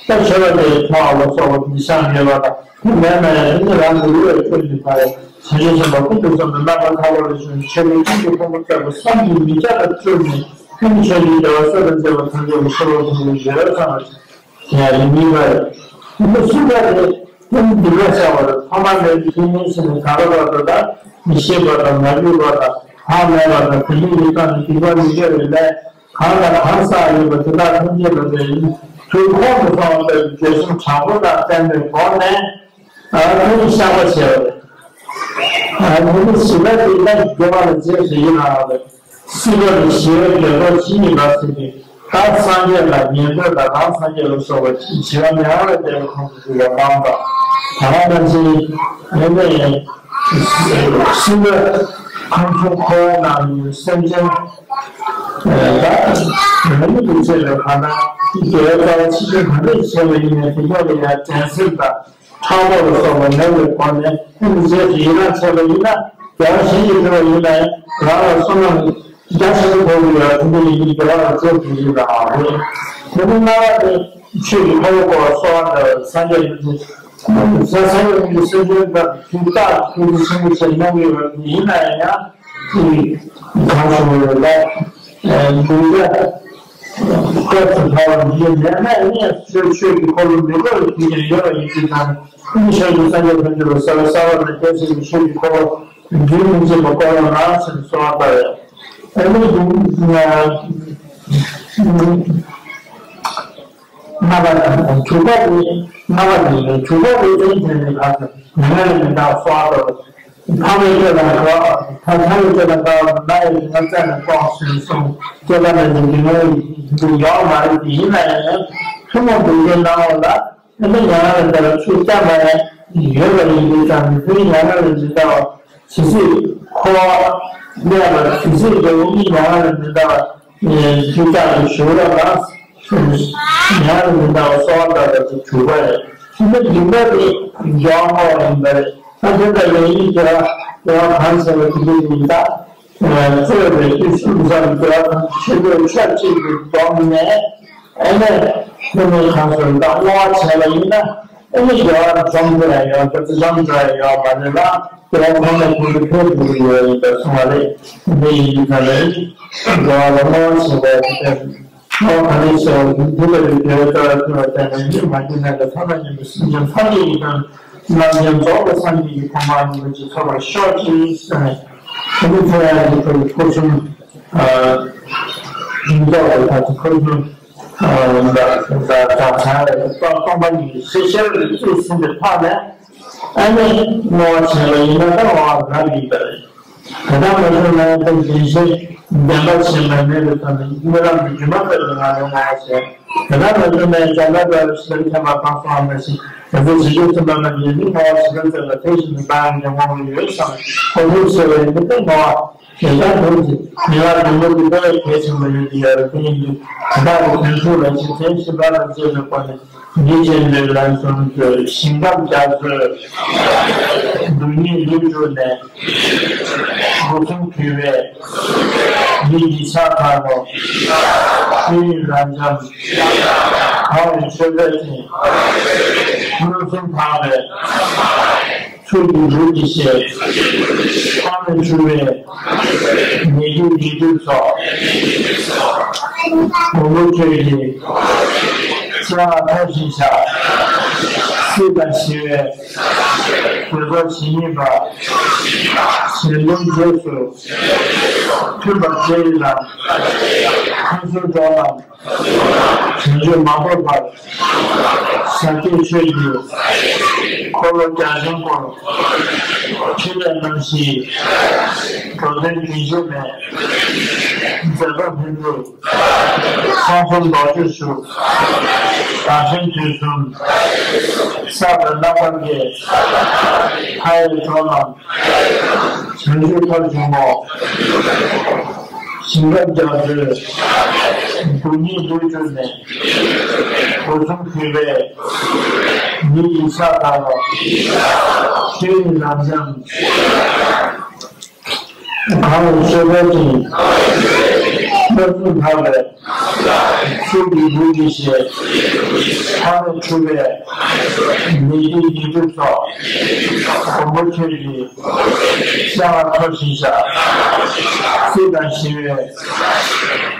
ད་མཆོད་པ་དེ་ཐོག་ལ་སོགས་པ་འདི་ཤངས་ཡོད་པ་དང་དེ་མེད་ན་ཡང་དེ་ནི་རང་གི་ལུས་ལ་བསྐྱོན་ནས་ཕར་བྱང་ཆུབ་སེམས་དཔའ་ཀུན་ཏུ་བཟང་པོའི་རྣམ་པར་ཐར་པ་ལ་ཞུགས་ནས་མཆོད་པའི་དཀྱིལ་གྱི་ཕུང་པོ་བརྩེགས་པ་བསམ་གྱིས་མི་ཁྱབ་པ་སྤྲུལ་ནས་ཨེ་ནི་ཆོས་ཀྱི་རྒྱལ་བ་སྲས་དང་བཅས་པ་ཐམས་ཅད་ལ་མཆོད་པ་འབུལ་བའི་ཡོད་ཙམ་ལ། དེ་ཡང་རིགས་གཉིས་པ་རེད། དེ་ནི་གསུམ་པ་དེ་ཀུན་འདུས་པར་བྱ་བ་རེད། ཐོག་མ་མེད་པའི་ཆོས་ཉིད་ཟེར་ནས་ད་ལྟ་བར་དུ་དང་མི་ཤེས་པ་དང་མ་གྱུར་པ་དང་བག་མེད་པ་དང་དེ་ཉིད་ཀྱི་སྟེང་ནས་སྡིག་པ་མི་དགེ་བའི་ལས་གང་དང་གང་བསགས་ཡོད་པ་དེ་དག་ཐམས་ཅད་ལ་དེ་ཡིན་ དུས་ཁོང་དུ་སོང་བ་ལྟར་དུས་གསུམ་དྲང་པོ་དང་བརྟན་པོའི་སྒོ་ནས། ཨ་ནི་བཤགས་པ་བྱས་པ་རེད། ཨ་ནི་ཞི་བ་དེ་ལ་དགེ་བ་ལ་རྗེས་སུ་ཡི་རང་བ་རེད། སྲིད་པ་ལ་ཞི་བའི་དགེ་སྦྱོར་ཇི་སྙེད་པ་ཟེར་ཏེ། བདག་སངས་རྒྱས་དང་ཉན་ཐོས་དང་རང་སངས་རྒྱས་ལ་སོགས་པ་ཇི་བཞིན་མྱ་ངན་ལས་འདས་པའི་ཁོངས་སུ་འདུ་བ་རྣམས་དང་། ད་ག་ནང་བཞིན་ཨ་ནི་སྲིད་པ་ཁམས་གསུམ་འཁོར་བའི་ནང་ཡོད་སེམས་ཅན། ད་རང་ཉིད་དུ་བྱས་པའི་ཁ་ན་དགེ་བའི་རྩ་བ་ཆེ་ཆུང་ག་འདྲ་ཞིག་བྱས་པ་ཡིན་ནའི་དེ་དག་ལ་ཡང་དྲན་ཤེས་དང་ཕྲག་དོག་ལ་སོགས་པ་མེད་པའི་སྒོ་ནས་ཨ་ནི་རྗེས་སུ་ཡི་རང་བྱས་པ་ཡིན་ན། དགེ་བ་གཞན་གྱིས་བསྒྲུབས་པ་ཡིན་ན་ཡང་རང་ལ་བསོད་ནམས་རྒྱ་ཆེན་པོ་ཐོབ་ཀྱི་ཡོད་པ་དེ་འདྲ་ཡིན་དུས་དགེ་བ་ལ་རྗེས་སུ་ཡི་རང་བ་རེད། དེ་ནས་ལྔ་པ་དེ་ཆོས་ཀྱི་འཁོར་ལོ་བསྐོར་བ་གསོལ་བ་འདེབས་པ་སངས་རྒྱས་ཀྱི། སངས་རྒྱས་ཀྱི་སེམས་ཅན་དག་གི་རྟག་ཏུ་ཐུགས་རྗེ་ཆེན་པོ་ཞེས་གནང་གི་ཡོད་པ་ཡིན་ན་ཡང་། གང་བྱུང་བའི་ལ་འདུལ་བྱ་སྐབས་སུ་བབ་པ་འདི་མེད་ན་ནི་ཆོས་ཆོས་ཀྱི་འཁོར་ལོ་མི་བསྐོར་བའི་དུས་ཀྱང་ཡོད་པ་ཡིན་དུས་ཙང་། ཨ་ནི་ཆོས་ཀྱི་སངས་རྒྱས་ཐམས་ཅད་ལ་གསོལ་བ་གསོལ་བ་ལ་སྐྱེ་ཚེ་གི་ཆོས་ཀྱི་འཁོར་ལོ་རྒྱུན་མི་འཆད་པར་བསྐོར་རོགས་གནང་ཟེར་གསོལ་བ་བཏབ་ཡོད། ཨ་ནི་འདི་ལྔ་པ་དང་དྲུག་པ་དེ། ལྔ་པ་དེ་ཡིན། དྲུག་པ་དེ་དེ་དེ་ནི་ལ་མྱ་ངན་ལས་མི་འདའ་བར་གསོལ་བ་བཏབ། ཕ་མའི་སྐྱེ་ལ་དགའ་བ། ཕ་མའི་སྐྱེ་ལ་དགའ་བ་ན་ཡི་ང་བཙས་ནས་སྐྱོངས་ཟེར་གསུངས། སྐྱེ་ལ་ནི་འདི་ནོ་འདི་ཡོང་མ་རེད། དེ་ཡིན་ན་ཡང་ཐུན་མོང་བདེ་ཆེན་སྣང་བ་ལ་ཨ་ནི་མྱ་ངན་ལས་འདའ་བའི་ཚུལ་བསྟན་པ་ཡང་ཡོད་པ་ཡིན་དུས་ཙང་། མི་ཕོའི་མྱ་ངན་ལས་མི་འདའ་བ། ཇི་སྲིད་འཁོར་བ་གནས་པ་ཇི་སྲིད་དུ་ཨ་ནི་མྱ་ངན་ལས་མི་འདའ་བ། ཨེ་ཐུགས་ཐག་ཏུ་བཞུགས་རོགས་གནང་། ཡང་ནི་མི་འདའ་བར་གསོལ་བ་བཏབ་པ་དེ་དྲུག་པ་རེད། ཐུན་མོང་བདེན་པ་དེ་མགྱོགས་མོ་ཡིན་པ་རེད། ད་དེ་ལྟ་ཡིན་ཡིན་དེ་བ་དེ་བ་གང་བྱས་པ་དེ་འདྲ་ཡིན་ད། རྩོད་པའི་དུས་གསུམ་ཙམ་དེ་བ་གང་ཆེད་དུ་ཕྱོགས་གཅིག་ཏུ་བསྡོམས་ནས། ཨ་ནི་ཐུན་མོང་གང་སོང་ད་བསྔོ་བ་བྱས་པ་ཡིན་ན། ཨ་ནི་དགེ་བ་འཇོམས་ཐུབ་ཡ་ཡོད། དགེ་རྩ་འཇོམས་འགྲོ་ཡ་ཡོད་མ་རེད་ལ། དགེ་བ་གོང་ནས་གོང་དུ་འཕེལ་འགྲོ་གི་ཡོད་ཡིན་པ་གསུངས་པ་རེད། འདི་ཡིན་དུས་ད་ལྟ་ཡིན། དགེ་བ་ལ་བསྔོ་བ་བྱེད་པ་ཡིན་པས། བསྔོ་བ་ག་ནས་བྱེད་པ་ཡིན་དུས་ད་ལྟ་དགེ་བའི་རྩ་བ་མཐུན་པར་བྱས་ནས་སྙིགས་མ་གྱུར་ནས་ལ་ཐ་ན་ཉིད་དུ་སེམས་ཅན་ཐམས་ཅད་ཀྱི་དོན་རྣམ་མཁྱེན་རྫོགས་པའི་སངས་རྒྱས་ཀྱི་གོ་འཕང་རིན་པོ་ཆེ་ཐོབ་པར་ཤོག་ཅིག་ཟེར་ནས། ཨ་ནི་ཐོབ་ཡག་གི་ཐོག་ལ་ཐུགས་གསུམ། ཨ་ཡིན་མདོག་གི་ཐོག་ལ་ཐུགས་གསུམ། ཨ་ད་ད་ད་སྟོང་པ་ཉིད་ཤེས་ཤེས་རབ་ཀྱིས་བརྩིས་ཟིན་པའི་ཐོག་ནས། ཨ་ནི་བསྔོ་བ་བྱས་པ་ཡིན་ན་ད་བསྔོ་བ་རབ་ཡིན་པ་རེད། དེ་ལྟར་མ་བྱུང་ན་ཡང་ད་བདེན་བཞིའི་བདེན་པ་ཞིག་མ་གནས་པའི་ཐོག་ནས་རྨི་ལམ་གྱི་སྒྱུ་མ་ལྟ་བུའི་ངང་ནས་བསྔོ་བ་བྱས། དེ་ལྟར་མ་བྱུང་ན་ཡང་བྱམས་པ་དང་ཞི་བའི་མཁྱེན་པ་གང་སོང་བ་ནང་བཞིན་རྒྱལ་སྲས་ཇི་སྙེད་ཐུབ་པ་རྣམས་ཀྱིས་ནི་བསྔོ་བ་ཇི་ལྟར་མཛད་པ་དེ་བཞིན་དུ་བདག་གིས་ཀྱང་བསྔོ་བར་འོས་ཤིང་། གོ་ཐོས་ཆེ་བས་ནི་ད་བསྔོ་བ། དེ་ལྟར་དོན་གྱི་མི་ལ་དོན་པོ་འདི་ལྟ་བའི་གལ་ཆེན་པོ་ཡོད་ཀྱི་ཡོད་རེད། དེ་ཡིན་དུས་བདག་གི་དོན་ཚུལ་ལ་ཇི་བྱས་ཤེས་པ་ལ་དཔྱད་པའི་སྒོ་ནས་ཉེས་ཅན་པའི་ལན་གསུམ་དུ་ཞིང་ཁམས་རྒྱ་མཚོའི་སྡུག་བསྔལ་ལུས་བསྒྲུབས་ནས་སྒོ་གསུམ་གུས་པས་ཉིད་ཀྱི་ཕྱག་འཚལ་ལོ། ཆོས་དབྱིངས་རབ་འབྱམས་གང་བའི་མཆོད་པའི་སྤྲིན། མངོན་སུམ་འཕངས་པས། ཚུལ་གྱི་འགྲུབ་ཀྱི་ཞེས། ཕ་མས་འཁྲུལ་བའི་ཉེས་རྒྱུ་ཉེས་རྒྱུ་ཚོགས། མགོན་པོ་ཁྱོད་ཀྱི་སྤྱན་སྔར་མཐོལ་ཞིང་བཤགས། སྲིད་དང་ཞི་བའི་དགེ་ཚོགས་ཇི་སྙེད་པ། གཞན་དོན་རྗེས་སུ་མཐུན་པར་བྱེད་པའི་ལམ། ཕུན་སུམ་ཚོགས་ལམ། བྱང་ཆུབ་མ་ཐོབ་བར། ཟབ་རྒྱས་ཆོས་ཀྱི་འཁོར་ལོ་རྒྱ་ཆེན་བསྐོར། ཕྲིན་ལས་རྣམ་བཞིའི་འགྲོ་དོན་རྒྱུན་ཆད་མེད། མཛད་པ་ལྷུན་གྲུབ་ཚོགས་གསུམ་རྡོ་རྗེར་བཞུགས། བདག་གཞན་དུས་གསུམ་བསགས་པའི་བསླབ་པ་འགས། མཐའ་ཡས་གྲོལ་ལམ་བྱང་ཆུབ་ཐོབ་བྱུང་ངོ་། ཞིང་ཁམས་རྒྱ་མཚོའི་སྡུག་བསྔལ་ལུས་བསྒྲུབས་ནས། སྒོ་གསུམ་གུས་པས་ཉིད་ཀྱི་ཕྱག་འཚལ་ལོ། ཆོས་དབྱིངས་རབ་འབྱམས་གང་བའི་མཆོད་པའི་སྤྲིན། མངོན་སུམ་འཕངས་པས་ཚུལ་གྱི་འགྲུབ་ཀྱི་ཞེས། ཕ་མས་འཁྲུལ་པའི་ཉེས་རྒྱུ་ཉེས་རྒྱུ་ཚོགས། མགོན་པོ་ཁྱོད་ཀྱི་སྤྱན་སྔར་མཐོལ་ཞིང་བཤགས། སྲིད་དང་ཞི་བའི་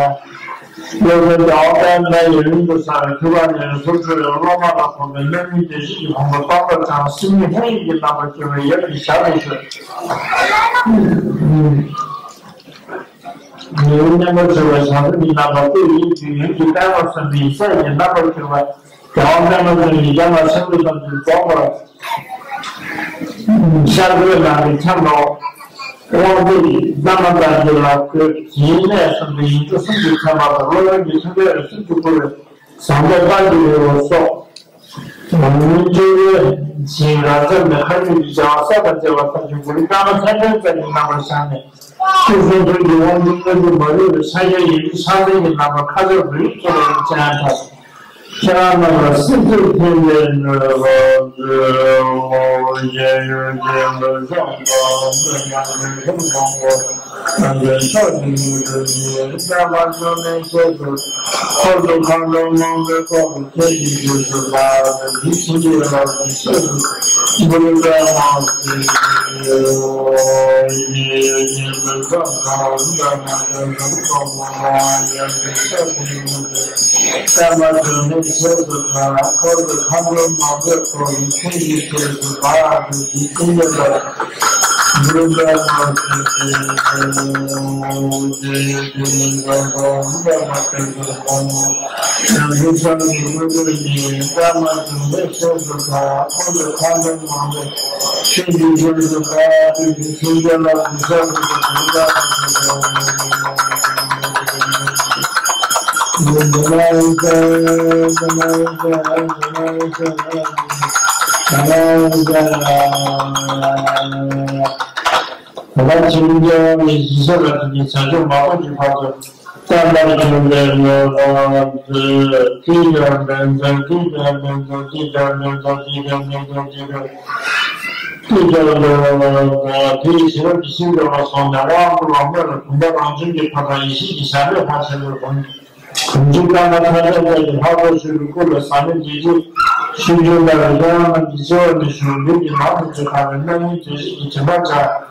སློབ་དཔོན་ཟླ་བ་དཔལ་ལྡན་ཡུན་དུ་བསགས་པའི་ཐུབ་པ་ཉེར་ལེན་ཚོགས་ཆོས་ལ་སློབ་མ་ལ་གོམས་པའི་རྣམ་སྨིན་བདེ་གཤེགས་ཀྱི་གོ་འཕང་སྟོང་པར་བགྲང་། སེམས་ཉིད་ལྷ་ཡི་གི་རྣམ་པར་གྱུར་པའི་ཡབ་ཀྱི་ཞབས་ལ་བཞུགས། ཉེ་བའི་མཉམ་པར་གྱུར་པ་བྱང་སེམས་ཀྱི་རྣམ་པ་སྐུ་ཡི་དུས་ཡུན་གྱི་པདྨ་སོན་པའི་ས་ཡི་རྣམ་པར་གྱུར་པ། རྒྱལ་བ་པདྨ་འབྱུང་གནས་ཀྱི་རྒྱལ་བ་སྲས་ཀྱི་ཐམས་ཅད་རྫོགས་པར་ཤར་བའི་ནང་གི་ཆ་ལོ། དབང་པོ་ཡི་བླ་མ་དང་གི་ལ་བཀོད་ཡིན་གནས་སམ་པའི་ཡིན་གྲོགས་སེམས་ཀྱི་ཚད་མ་དང་སློབ་དཔོན་གྱི་མཚན་དཔེ་རུ་སེམས་ཀྱི་སྐུ་བའི་ཟམ་པའི་དཔལ་གྱི་རི་བོ་སོགས། འོག་མིན་སྤྲུལ་པའི་བྱིན་རབ་མཚམས་ནས་ཁ་ཡོད་ཀྱི་བྱ་བ་ས་དང་བཅས་པ་ཐམས་ཅད་མགོན་པོ་པདྨ་ཚེ་རིང་རྩ་གི་རྣམ་པར་བཞག་ནས། སྐུ་གསུང་ཐུགས་ཀྱི་དབང་ཕྱུག་ལྔ་བཅུ་མ་ལུས་པའི་ཕྱག་རྒྱ་ཡི་གེ་ཕྱག་མཚན་གྱི་རྣམ་པ་ཁ་དོག་བོད་ཡིག་ཐོག་ལ་སྤྱན་དྲངས། ཁྱེད་རང་རྣམས་ལ་སྲིད་རྩེར་ཐིམ་པའི་ནུས་པ་སྩོལ། གཞན་ཡུལ་ཅན་ལ་བྱང་དང་འདོད་ན་ལུས་ཐུབ་དང་པོ། ཨ་ནི་ཕྱོགས་བཅུའི་ཡུལ་དུ་ཡིན་པདྨ་འབྱུང་གནས་ཞེས་སུ། འཁོར་དུ་མཁའ་འགྲོ་མང་པོས་བསྐོར་ཏེ་ཁྱེད་ཀྱི་རྗེས་སུ་བདག་ནི་བྱིན་གྱིས་བརླབ་ཏུ་ཞེས་སུ། གུ་རུ་པདྨ་སིདྡྷི། ཡེ་ཡེ་ཉིད་མི་མཚམས་དང་འདས་མ་ཐོན་ལམ་སྟོང་པ་མ་ཡལ་གྱི་ས་དེ་ཉིད་དུ། པདྨ་འབྱུང་གནས་ཞེས་སུ་གྲགས། འཁོར་དུ་མཁའ་འགྲོ་མང་པོས་བསྐོར་ཏེ་ཁྱེད་ཀྱི་རྗེས་སུ་བདག་ནི་བྱིན་གྱིས་བརླབ། གུ་རུ་པདྨ་སིདྡྷི། ཡེ་ཡེ་ཉིད་མི་མཚམས་དང་འདས་མ་ཐོན་ལམ་སྟོང་པ་མ་ཡལ་གྱི་ས་དེ་ཉིད་དུ། པདྨ་འབྱུང་གནས་ཞེས་སུ་གྲགས། འཁོར་དུ་མཁའ་འགྲོ་མང་པོས་ཁྱེད་ཀྱི་རྗེས་སུ་བདག་ནི་བྱིན་གྱིས་བརླབ་ཏུ་ཞེས་སུ་གུ་རུ་པདྨ་སིདྡྷི། ད་ལྟ་ཆོས་ཀྱི་སྐྱེ་བ་ནས་ཞི་བྱ་ལ་ཐུག་གི་བྱང་ཆུབ་མ་ཐོབ་ཀྱི་བར་དུ། བསྟན་པར་བྱུང་བའི་ནོར་བུ་ཚུལ་ཁྲིམས་ཀྱི་བདེན་འཛིན། ཁྲིམས་ཀྱི་བདེན་འཛིན། ཁྲིམས་ཀྱི་བདེན་འཛིན། ཁྲིམས་ཀྱི་བདེན་འཛིན། ཁྲིམས་ཀྱི་བདེན་འཛིན། ཁྲིམས་ཀྱི་བདེན་འཛིན། དེ་ཡི་ཤེས་རབ་ཀྱི་ཤིང་རྟ་ལ་སོགས་ནས་དབང་པོ་ལ་སྨོན་ལ་བུམ་པ་རང་བྱུང་གི་ཐབས་དང་ཡེ་ཤེས་ཀྱི་ཞབས་པད་ཕར་ཕྱིན་པའི་བུམ། བུམ་ཆུ་ཀ་མ་ཐ་ཚ་ལྟར་གྱི་ལྷ་ཚོགས་ཞུགས་པའི་སྐུ་ལ་ཟབ་མོ་བདེ་སྐྱིད་ཆོས་འབྱུང་ལྟ་བུའི་ལྷ་རྣམས་ཀྱི་སྤྱི་བོ་ནས་ཞུགས། ལུས་ཀྱི་ནང་དུ་ཚུད་པའི་རྣམ་སྨིན་བདེ་གཤེགས་ཀྱི་དྲི་མ་བྱ།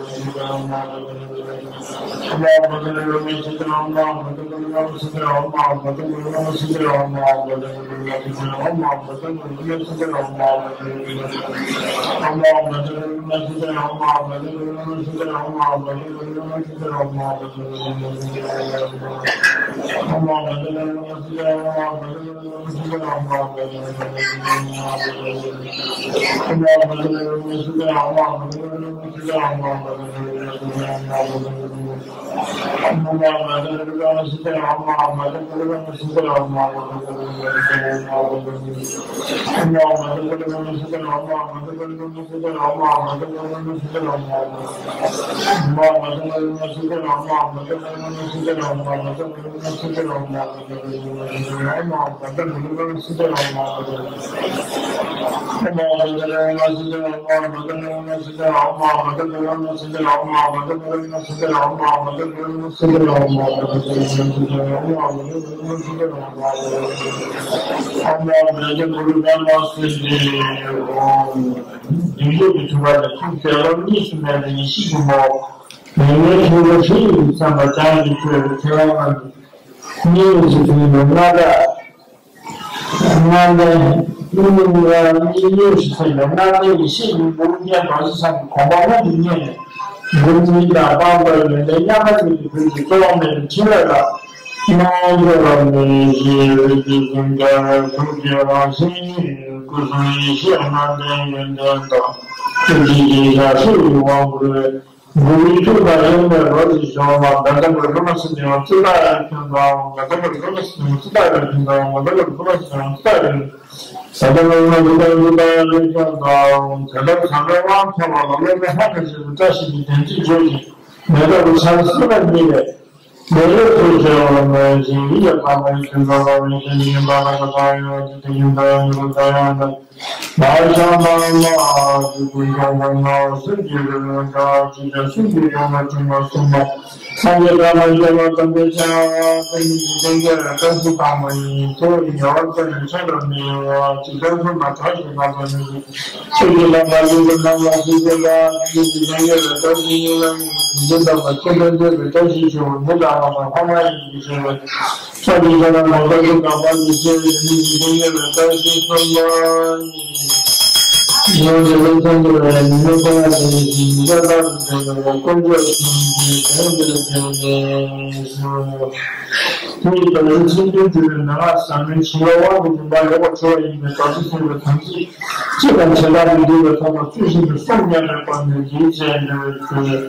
ཡིག་གཟུགས་ཀྱི་ཐུགས་ཀ་ནས་ཐུགས་བརྩེ་བ་གཉིས་སུ་མེད་པའི་ཡེ་ཤེས་ཀྱི་ངོ་བོ། ཉེ་བའི་ཆོས་སྐུ་ཧྲཱི་ཡིག་ཏུ་མཚན་པ་བྱང་གི་ཆོས་ཁྱེད་རང་རྣམས་ཀྱི་གཉིས་ཡོད་ཀྱི་དུས་ནས་སྔ་དྲག་སྔ་ལྡན། གཉིས་ཡོད་ཀྱི་ཚེ་ནས་སྔ་ལྡན་ཡེ་ཤེས་ཀྱི་ངོ་བོ་རྒྱན་རྡོ་རྗེ་འཆང་གི་དགོངས་པ་དངོས་སུ་རྙེད་ནས། འགོག་འཛིན་དང་སྤངས་པའི་ཡོན་ཏན་མཉམ་པ་ཅན་གྱི་བོད་ཀྱི་རྩོལ་བ་མེད་པའི་ཕྲིན་ལས་ལ། སྣང་བ་ལ་མེད་ཅིང་རིག་པའི་འཛིན་པ་ཐུགས་ཀྱི་རང་བཞིན་སྐུ་གསུམ་ཡེ་ཤེས་ལྔ་ལྡན་ཡོན་ཏན་དང་། ཐུགས་རྗེ་ཆེན་ཞབས་ཕྱི་ཡི་དབང་བསྐུར། མགོན་པོའི་ཐུགས་དང་ཡུམ་ལས་རོ་ཞེས་བྱ་བ་ལ་བདག་ལྟ་བུའི་སློབ་མ་སུ་དེ་ཡང་ཙི་ཏ་ཡང་ཁྱོད་དང་། ང་ལྟ་བུའི་སློབ་མ་སུ་དེ་ཡང་ཙི་ཏ་ཡང་ཁྱོད་དང་། ང་ལྟ་བུའི་སློབ་མ་སུ་དེ་ཡང་ཙི་ཏ་ཡང་ད་ལྟ་བའི་སློབ་མ་སུ་དེ་ཡང་ཙི་ཏ་ཡང་ཁྱོད་དང་། དེ་ལྟར་གང་གཱའི་དབང་ཐོབ་པ་ལ་སློབ་མའི་ལྷ་དང་བཅས་པའི་བཀྲ་ཤིས་ཀྱི་དོན་ཅི་བརྗོད་ཅིང་། མེ་ཏོག་གི་ཆར་སིལ་བ་བརྙེས་པས། མེ་ལེགས་སུ་བྱེད་པ་མེད་ཅིང་། ཡིད་ལ་བག་མེད་ཀྱི་འགྲོ་བ་མེད་ཅིང་། ཡིན་པ་ལ་ཁ་ཚང་ཡོད་ཅིང་། དེ་ཡིན་པ་ཡིན་པ་ཚང་ཡང་དང་། མ་ཤ་མ་མ་ཀུན་ཀྱང་བ་མ་སུ་གི་རི་ལ་ཀ་ཅི་ཀྱང་སུ་གི་ཡོང་བ་ཅུང་མ་སུ་མ། སངས་རྒྱས་བླ་མ་མཇལ་བ་དམ་པའི་ཆ། ཀུན་གྱི་སེང་གེ་ལ་བཀྲ་ཤིས་དང་པོ་ཡིན། དེ་ཡི་ཉེ་བར་ཀུན་ནས་ཆད་པ་མི་འོང་བ་ཅི་ཀྱང་སུ་མ་གྲགས་ཤིང་མ་གྲགས་ནས། ཆོས་ཀྱི་ལམ་པ་ལུས་ཀྱི་ལམ་པ་ཞིག་ཡོད་ལ། ཀུན་གྱི་སེང་གེ་ལ་བཀྲ་ཤིས་ཡིན་ལ། ཡིན་དམ་པ་ཆོས་ཀྱང་འདོད་པའི་བཀྲ་ཤིས་ཆེ་བོ་མི་ལ་ལ་དང་ཕ་མ་ཡིན་གྱི་ཞེས་པའི། ཕྱོགས་ཀྱི་ཤ་ལ་མོ་ལྟ་བུ་དམ་པ་ཉིད་ཅེས་ཉིད་ཀྱི་སེང་གེ་ལ་བཀྲ་ཤིས་གསུངས་པ་ཡིན། ཡང་དེ་ལས་ཀྱང་འགྱུར་བའི་ཉི་མའི་སྐུ་ལ་བརྟེན་ཞིང་འཇའ་ལྟར་དུ་འགྲེང་བའི་དཀོན་མཆོག་གསུམ་གྱི་དོན་དེར་བརྟེན་ནས་སོ། དེ་ཡི་བདག་ཉིད་ཆེན་པོའི་སྤྲུལ་པའི་མན་ངག་ཟབ་མོའི་བྱིན་རླབས་དབང་གི་རིམ་པ་ལེགས་པར་གྲོལ་བ་ཡིན་པས། བདག་ཅག་ཐེག་པའི་དམ་ཚིག་སྤྱི་དང་བྱེ་བྲག་ཏུ་འདུས་པའི་ཐོག་མར་ཚུལ་བཞིན་དུ་སྲུང་སྙམ་པའི་སྒོ་ནས་འདིའི་རྗེས་ཟློས་མཛོད།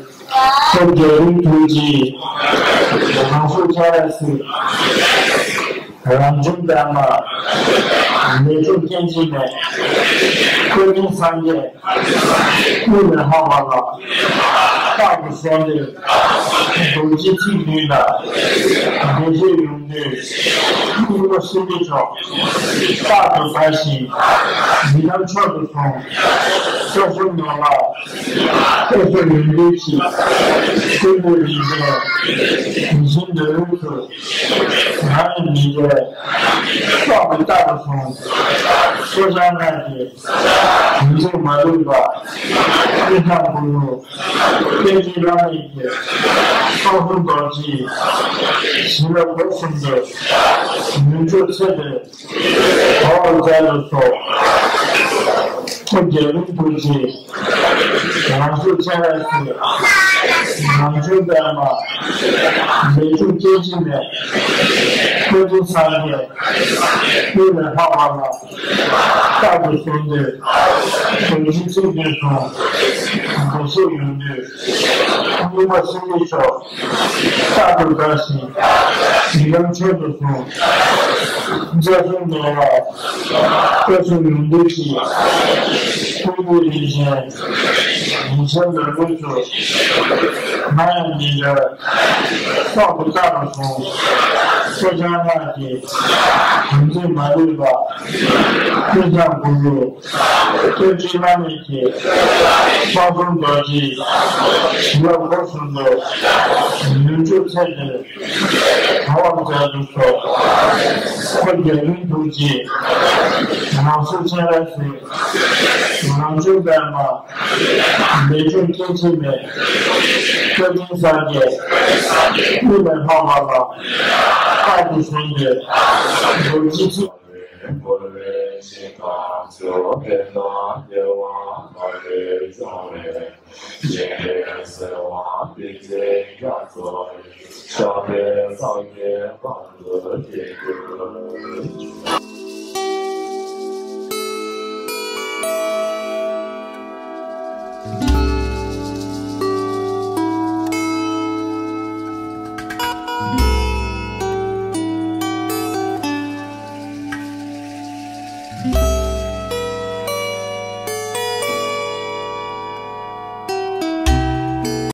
ཁྱེད་རྒྱལ་པོའི་ཐུགས་རྗེས་རང་གཟུགས་སྤྱན་རས་གཟིགས། རང་བྱུང་པདྨ། རྨད་བྱུང་སྐྱེ་འཆི་མེད། ཀུན་མཁྱེན་སངས་རྒྱས། དབུ་ནས་ལྷག་པ་ལ། རྟག་ཏུ་གསོལ་འདེབས། རྡོ་རྗེ་ཚིག་བདུན་དང་། བདེ་གཤེགས་ཡོན་ཏན། སྙིང་པོ་སེམས་དཔའི་མཆོག་རྟག་ཏུ་དགའ་ཞིང་། ཡི་དམ་མཆོག་ཏུ་སོང་། སྐྱབས་སུ་མཆི་ལགས། སྐྱབས་སུ་ཡོན་ཏན་གྱིས། ཀུན་ཏུ་རིན་ཆེན། ཡིད་བཞིན་ནོར་བུའི་ཚུལ། ང་ཡི་མི་འབྲལ། སྲོག་གི་རྟག་ཏུ་སོང་། སོ་བྱང་སྔགས་ཀྱི། དོན་ཚིག་མ་ལུས་པ། ཀུན་བཟང་གུ་རུ། བསྟན་འཛིན་བླ་མེད་ཀྱི། སྟོང་གསུམ་རྡོ་རྗེའི། བྱིན་རླབས་སྒོ་གསུམ་དུ། མྱུར་མགྱོགས་ཚེ་འདིར། གོ་བར་མཛད་དུ་གསོལ། ཁྱེད་རྒྱལ་པོའི་ཐུགས་རྗེས། རང་གཟུགས་སྤྱན་རས་གཟིགས། རང་བྱུང་པདྨ། རྨད་བྱུང་སྐྱེ་འཆི་མེད། ཀུན་མཁྱེན་སངས་རྒྱས། དབུ་ནས་ལྷག་པ་ལ། རྟག་ཏུ་གསོལ་འདེབས། རྡོ་རྗེ་ཚིག་བདུན་གསུངས། བདེ་གཤེགས་ཡོན་ཏན། སྙིང་པོ་སེམས་དཔའི་མཆོག་རྟག་ཏུ་དགའ་ཞིང་། ཡི་དམ་མཆོག་ཏུ་སོང་། སྐྱབས་སུ་མཆི་ལགས། སྐྱབས་སུ་ཡོན་ཏན་གྱིས། ཀུན་ཏུ་རིན་ཆེན། ཡིད་བཞིན་ནོར་བུའི་ཚུལ། ང་ཡི་མི་འབྲལ། སྲོག་གི་རྟག་ཏུ་སོང་། སོ་བྱང་སྔགས་ཀྱི། དོན་ཚིག་མ་ལུས་པ། ཀུན་བཟང་གུ་རུ། བསྟན་འཛིན་བླ་མེད་ཀྱི། སྟོང་གསུམ་རྡོ་རྗེའི། བྱིན་རླབས་སྒོ་གསུམ་དུ། མྱུར་མགྱོགས་ཚེ་འདིར། གོ་བར་མཛད་དུ་གསོལ། ཁྱེད་རྒྱལ་པོའི་ཐུགས་རྗེས། རང་གཟུགས་སྤྱན་རས་གཟིགས། རང་བྱུང་པདྨ། རྨད་བྱུང་སྐྱེ་འཆི་མེད། ཀུན་མཁྱེན་སངས་རྒྱས། དབུ་ནས་ལྷག་པ་ལ། རྟག་ཏུ་གསོལ་འདེབས། རྡོ་རྗེ་ཚིག